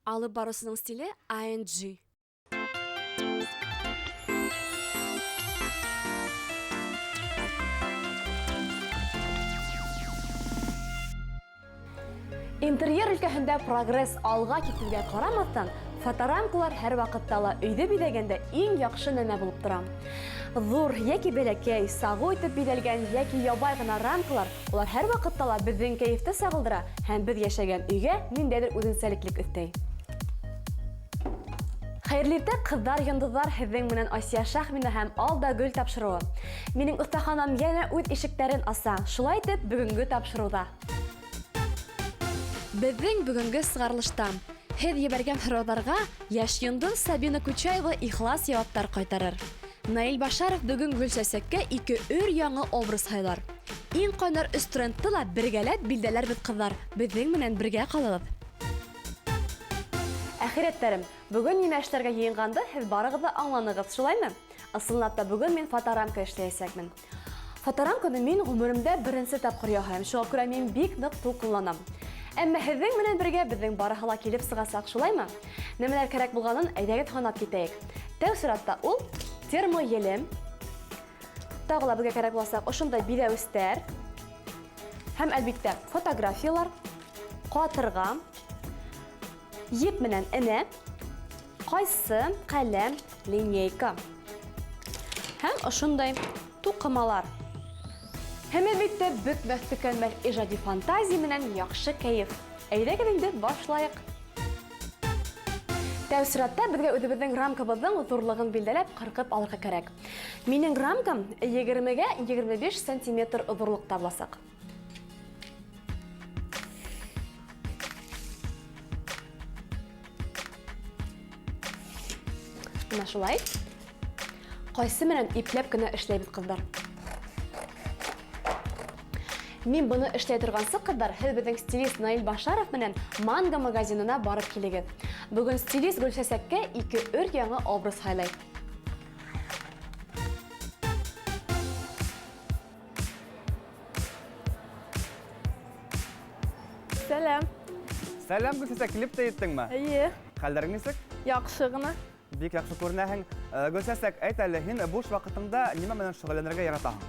Алып барыусының стиле ANG. Интерьер өлкәһендә прогресс алға китеүгә ҡарамаҫтан, фоторамкалар һәр ваҡытта ла өйҙө биҙәгәндә иң яҡшы нәмә булып тора. Ҙур йәки бәләкәй, сағыу итеп биҙәлгән йәки ябай ғына рамкалар, улар һәр ваҡытта ла беҙҙең кәйефте сағылдыра һәм беҙ йәшәгән өйгә ниндәйҙер үҙенсәлеклек өҫтәй. Хәйерле иртә, ҡыҙҙар, йондоҙҙар, һеҙҙең менән Асия Шахмина һәм Ал да гөл тапшырыуы. Минең оҫтаханам йәнә үҙ ишектәрен аса. Шулай итеп, бөгөнгө тапшырыуҙа. Беҙҙең бөгөнгө сығарылышта һеҙ ебәргән һорауҙарға йәш йондоҙ Сабина Кучаева ихлас яуаптар ҡайтарыр. Наил Башаров бөгөн Гөлсәсәккә ике өр-яңы образ һайлар. Иң ҡайнар өс трендты ла бергәләп билдәләрбеҙ, ҡыҙҙар, беҙҙең менән бергә ҡалығыҙ. Әхирәттәрем, бөгөн нимә эшләргә йыйынғанды һеҙ барығыҙ ҙа аңланығыҙ, шулаймы? Ысынлап та, бөгөн мин фоторамка эшләйәсәкмен. Фоторамканы мин ғүмеремдә беренсе тапҡыр яһайым, шуңа күрә мин бик ныҡ тулҡынланам. Әммә һеҙҙең менән бергә беҙҙең барыһы ла килеп сығасаҡ, шулаймы? Нәмәләр кәрәк булғанын әйҙәгеҙ һанап китәйек. Тәү сиратта ул термоелем. Тағы ла беҙгә кәрәк буласаҡ ошондай биҙәүестәр. Һәм, әлбиттә, фотографиялар, ҡатырға, еп менән энә, ҡайсы, ҡәләм, линейка. Һәм ошондай туҡымалар. Һәм, әлбиттә, бөтмәҫ-төкәнмәҫ ижади фантазия менән яҡшы кәйеф. Әйҙәгеҙ инде, башлайыҡ. Тәү сиратта беҙгә үҙебеҙҙең рамкабыҙҙың ҙурлығын билдәләп, ҡырҡып алырға кәрәк. Минең рамкам егермегә 25 сантиметр ҙурлыҡта буласаҡ. Менә шулай. Кайсы менән ипләп кенә эшләйбеҙ, ҡыҙҙар. Мин быны эшләй торгансы, ҡыҙҙар, һеҙ беҙҙең стилист Наил Башаров менән Манго магазинына барып килегеҙ. Бөгөн стилист Гөлсәсәккә ике өр яңы образ һайлай. Сәләм. Сәләм, Гөлсәсәк, килеп тә еттеңме? Эйе. Хәлдәрең нисек? Яҡшы ғына. Бик яҡшы күренәһең. Э, Гөлсәсәк, әйт әле, һин буш ваҡытыңда нимә менән шөгыльләнергә яратаһың?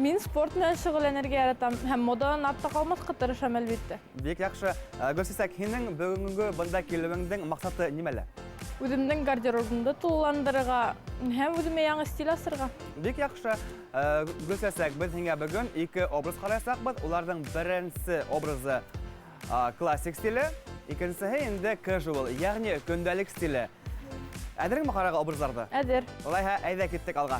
Мин спорт менән шөгыльләнергә яратам һәм модадан артта калмаска тырышам, әлбиттә. Бик яҡшы. Э, Гөлсәсәк, һинең бөгөнгө бында килеүеңдең маҡсаты нимәлә? Үҙемдең гардеробымды тулыландырырға һәм үҙемә яңы стиль асырға. Бик яҡшы. Э, Гөлсәсәк, беҙ һиңә бөгөн ике образ ҡараясаҡбыҙ. Уларҙың беренсе образы классик стиле, икенсеһе инде casual, ягъни көндәлек стиле. Әҙереңме ҡарарға образларҙы? Әҙер. Улайһа, әйҙә киттек алға.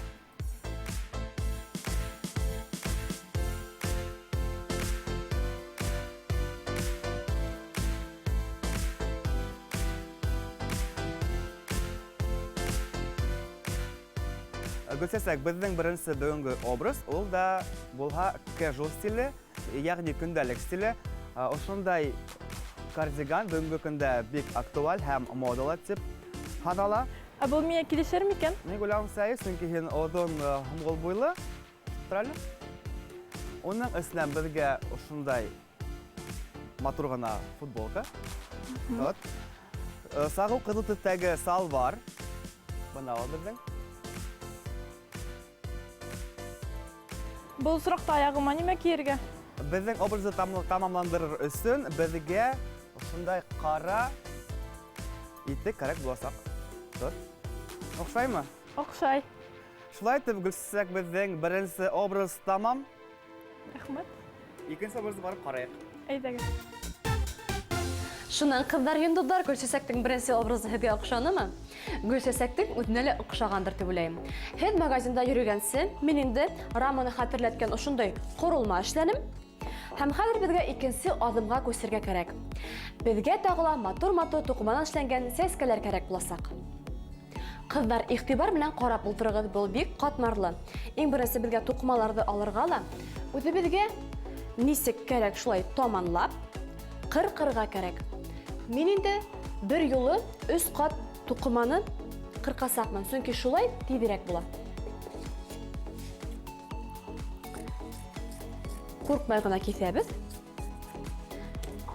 Гөлсәсәк, беҙҙең беренсе бөгөнгө образ, ул да булһа casual стиле, ягъни көндәлек стиле. Ошондай кардиган бөгөнгө көндә бик актуаль һәм модалы тип һанала. Ә был миңә килешер микән? Мин уйлауымса, сөнки һин оҙон һомғол буйлы. Правильно? Уның өҫтөнән беҙгә ошондай матур ғына футболка. Вот. Сағыу ҡыҙыл төҫтәге салбар. Бына ул беҙҙең. Был осраҡта аяғыма нимә кейергә? Беҙҙең образды тамамландырыр өсөн беҙгә ошондай ҡара итек кәрәк буласаҡ. Тот. Оҡшаймы? Оҡшай. Шулай итеп, Гөлсәсәк, беҙҙең беренсе образ тамам. Рәхмәт. Икенсе образды барып ҡарайыҡ. Әйҙәгеҙ. Шунан, ҡыҙҙар, йондоҙҙар, Гөлсәсәктең беренсе образы һеҙгә оҡшанымы? Гөлсәсәктең үҙенә лә оҡшағандыр тип уйлайым. Һеҙ магазинда йөрөгәнсе, мин инде раманы хәтерләткән ошондай ҡоролма эшләнем. Һәм хәҙер беҙгә икенсе аҙымға күсергә кәрәк. Беҙгә тағы ла матур-матур туҡыманан эшләнгән сәскәләр кәрәк буласаҡ. Ҡыҙҙар, иғтибар менән ҡарап ултырығыҙ, был бик ҡатмарлы. Иң беренсе беҙгә туҡымаларҙы алырға ла, үҙебеҙгә нисек кәрәк шулай таманлап, ҡырҡырға кәрәк. Мин инде бер юлы өс ҡат туҡыманы ҡырҡасаҡмын, сөнки шулай тиҙерәк була. Ҡурҡмай ғына киҫәбеҙ.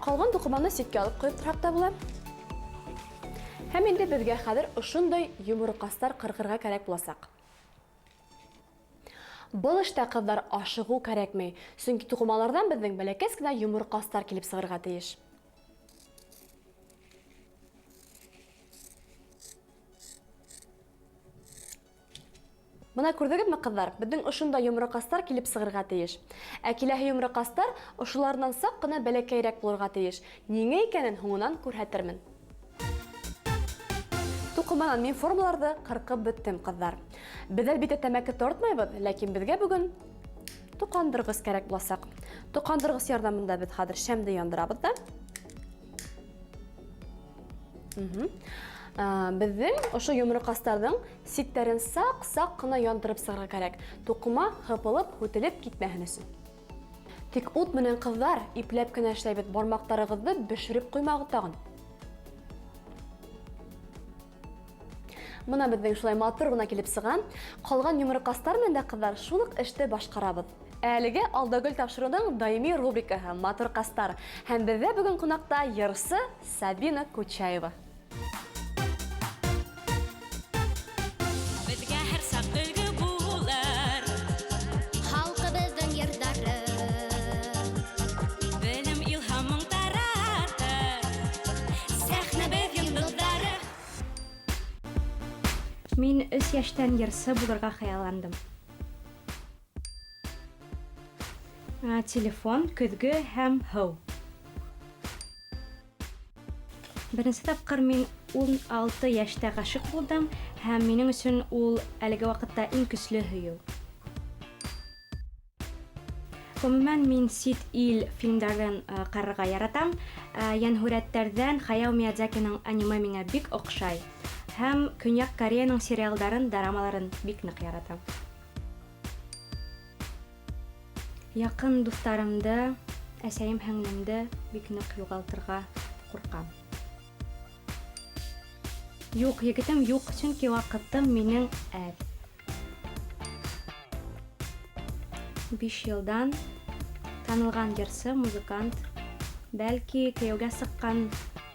Ҡалған туҡыманы ситкә алып ҡуйып торһаҡ та була. Һәм инде беҙгә хәҙер ошондай йоморҡастар ҡырҡырға кәрәк буласаҡ. Был эштә, ҡыҙҙар, ашығыу кәрәкмәй, сөнки туҡымаларҙан беҙҙең бәләкәс кенә йоморҡастар килеп сығырға тейеш. Бына күрҙегеҙме, ҡыҙҙар, беҙҙең ошондай йоморҡастар килеп сығырға тейеш. Ә киләһе йоморҡастар ошоларынан саҡ ҡына бәләкәйерәк булырға тейеш. Ниңә икәнен һуңынан күрһәтермен. Туҡыманан мин формаларҙы ҡырҡып бөттөм, ҡыҙҙар. Беҙ әлбиттә тәмәке тартмайбыҙ, ләкин беҙгә бөгөн тоҡандырғыс кәрәк буласаҡ. Тоҡандырғыс ярҙамында беҙ хәҙер шәмде яндырабыҙ ҙа. Беҙҙең ошо йоморҡастарҙың ситтәрен саҡ-саҡ ҡына яндырып сығырға кәрәк. Туҡыма һыпылып, һүтелеп китмәһен өсөн. Тик ут менән, ҡыҙҙар, ипләп кенә эшләйбеҙ, бармаҡтарығыҙҙы бешереп ҡуймағыҙ тағын. Бына беҙҙең шулай матур ғына килеп сыға. Ҡалған йоморҡастар менән дә, ҡыҙҙар, шул уҡ эште башҡарабыҙ. Әлеге Алдагөл тапшырыуының даими рубрикаһы Матур ҡастар. Һәм беҙҙә бөгөн ҡунаҡта йырсы Сабина Кучаева. Беҙгә һәр саҡ өлгө булыр халҡыбыҙҙың йырҙары. Белем илһамың таратыр сәхнәбеҙ йондоҙҙары. Мин 3 йәштән йырсы булырға хыялландым. Телефон, көҙгө һәм һыу. Беренсе тапҡыр мин 16 йәштә ғашиҡ булдым һәм минең өсөн ул әлеге ваҡытта иң көслө һөйөү. Ғөмүмән, мин сит ил фильмдарын ҡарарға яратам. Йәнһүрәттәрҙән Хаяо Миядзакиның аниме миңә бик оҡшай. Һәм Көньяҡ Кореяның сериалдарын, дорамаларын бик ныҡ яратам. Яҡын дуҫтарымды, әсәйем, һеңлемде бик ныҡ юғалтырға ҡурҡам. Юҡ, егетем юҡ, сөнки ваҡытым минең әҙ. 5 йылдан танылған йырсы, музыкант, бәлки кейәүгә сыҡҡан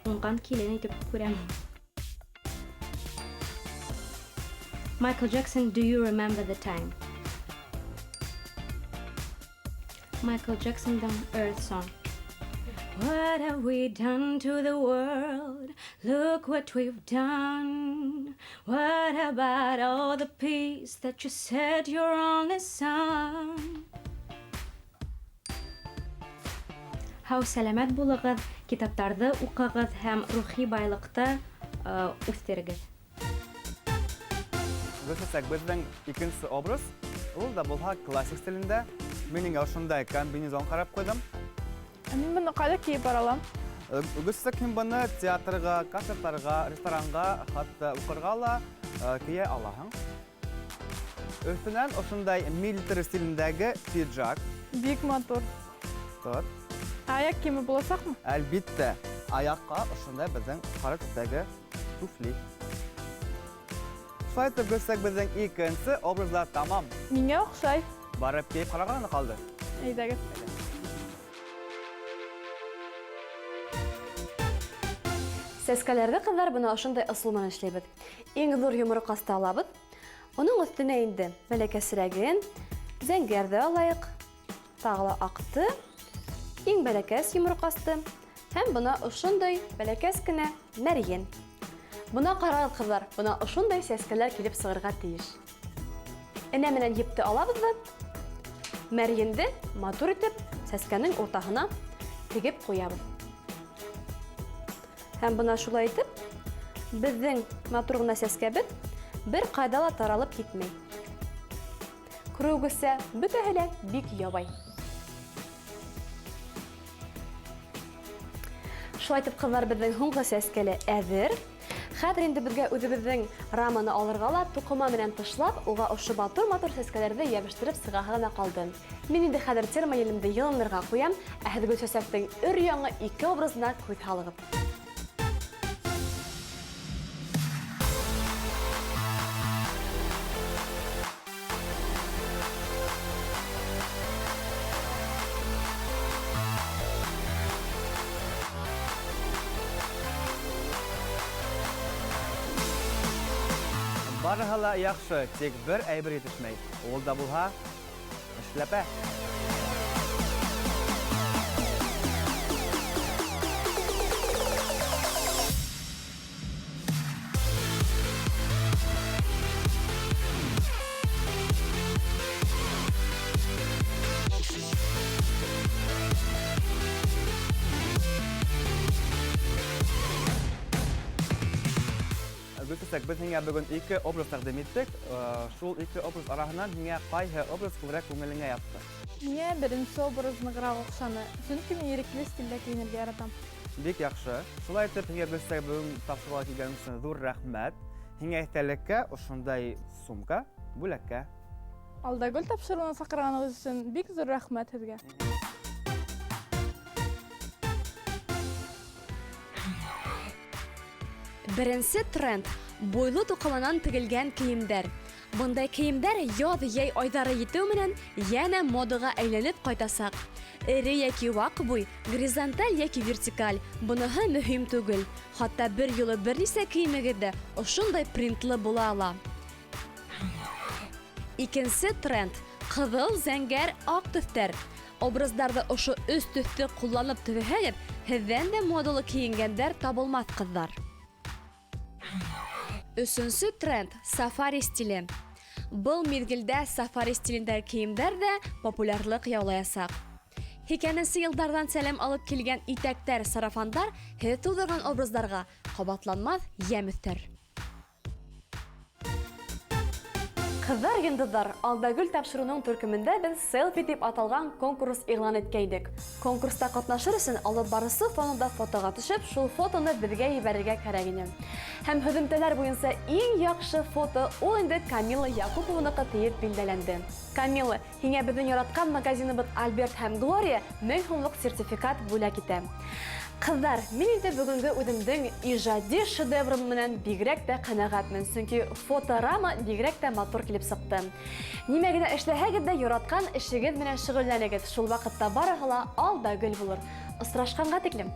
уңған килен итеп күрәм. Michael Jackson, Do You Remember the Time? Michael Jackson'dan Earth Song. What have we done to the world? Look what we've done. What about all the peace that you said your only son? Һау сәләмәт булығыҙ, китаптарҙы уҡығыҙ һәм рухи байлыҡты үҫтерегеҙ. Гөлсәсәк, беҙҙең икенсе образ, ул да булһа классик стилендә. Мин инде ошондай комбинезон ҡарап ҡуйҙым. Ә мин быны ҡайҙа кейеп бара алам? Гөлсәсәк, һин быны театрға, концерттарға, ресторанға, хатта уҡырға ла кейә алаһың. Өҫтөнән ошондай милитари стилендәге пиджак. Бик матур. Тот. Аяҡ кейеме буласаҡмы? Әлбиттә, аяҡҡа ошондай беҙҙең ҡара төҫтәге туфли. Шулай итеп, Гөлсәсәк, беҙҙең икенсе образдар тамам. Миңә оҡшай. Барып кейеп ҡарарға ғына ҡалды. Әйҙәгеҙ. Сәскәләрҙе, ҡыҙҙар, бына ошондай ысул менән эшләйбеҙ. Иң ҙур йоморҡасты алабыҙ. Уның өҫтөнә инде бәләкәсерәген, зәңгәрҙе алайыҡ, тағы ла аҡты, иң бәләкәс йоморҡасты һәм бына ошондай бәләкәс кенә мәрйен. Бына ҡарағыҙ, ҡыҙҙар, бына ошондай сәскәләр килеп сығырға тейеш. Энә менән епте алабыҙ ҙа, мәрйенде матур итеп сәскәнең уртаһына тегеп ҡуябыҙ. Һәм бына шулай итеп, беҙҙең матур ғына сәскәбеҙ бер ҡайҙа ла таралып китмәй. Күреүегеҙсә, бөтәһе лә бик ябай. Шулай итеп, ҡыҙҙар, беҙҙең һуңғы сәскә лә әҙер. Хәҙер инде беҙгә үҙебеҙҙең раманы алырға ла туҡыма менән тышлап, уға ошо матур-матур сәскәләрҙе йәбештереп сығаһы ғына ҡалды. Мин инде хәҙер термоелемде йылынырға ҡуям, ә һеҙ Гөлсәсәктең өр-яңы ике образына күҙ һалығыҙ. Барыһы ла яҡшы, тик бер әйбер етешмәй. Ул да булһа эшләпә. Гөлсәсәк, беҙ һиңә бөгөн ике образ тәҡдим иттек. Шул ике образ араһынан һиңә ҡайһы образ күберәк күңелеңә ятты? Миңә беренсе образ нығыраҡ оҡшаны, сөнки мин ирекле стилдә кейенергә яратам. Бик яҡшы. Шулай итеп, һиңә Гөлсәсәк бөгөн тапшырыуға килгән өсөн ҙур рәхмәт. Һиңә иҫтәлеккә ошондай сумка бүләккә. Алдагөл тапшырыуына саҡырғанығыҙ өсөн бик ҙур рәхмәт һеҙгә. Беренсе тренд буйлы туҡыманан тегелгән кейемдәр. Бындай кейемдәр яҙ йәй айҙары етеү менән йәнә модаға әйләнеп ҡайтасаҡ. Эре йәки ваҡ буй, горизонталь йәки вертикаль, быныһы мөһим түгел. Хатта бер юлы бер нисә кейемегеҙ ҙә ошондай принтлы була ала. Икенсе тренд ҡыҙыл, зәңгәр, аҡ төҫтәр. Образдарҙы ошо өс төҫтө ҡулланып төҙөһәгеҙ, һеҙҙән дә модалы кейенгәндәр табылмаҫ, ҡыҙҙар. Өсөнсө тренд сафари стиле. Был миҙгелдә сафари стилендәге кейемдәр ҙә популярлыҡ яулаясаҡ. 80-нсе йылдарҙан сәләм алып килгән итәктәр, сарафандар һеҙ тыуҙырған образдарға ҡабатланмаҫ йәм өҫтәр. Ҡыҙҙар, йондоҙҙар, Алдагөл тапшырыуының төркөмөндә беҙ селфи тип аталған конкурс иғлан иткәйнек. Конкурста ҡатнашыр өсөн алып барыусы фонында фотоға төшөп, шул фотоны беҙгә ебәрергә кәрәк ине. Һәм һөҙөмтәләр буйынса иң яҡшы фото ул инде Камила Якупованыҡы тиеп билдәләнде. Камила, һиңә беҙҙең яратҡан магазиныбыҙ Альберт һәм Глория 1000 һумлыҡ сертификат бүләк итә. Ҡыҙҙар, мин инде бөгөнгө үҙемдең ижади шедеврым менән бигерәк тә ҡәнәғәтмен, сөнки фоторама бигерәк тә матур килеп сыҡты. Нимә генә эшләһәгеҙ ҙә, яратҡан эшегеҙ менән шөғөлләнегеҙ. Шул ваҡытта барыһы ла ал да гөл булыр. Осрашҡанға тиклем.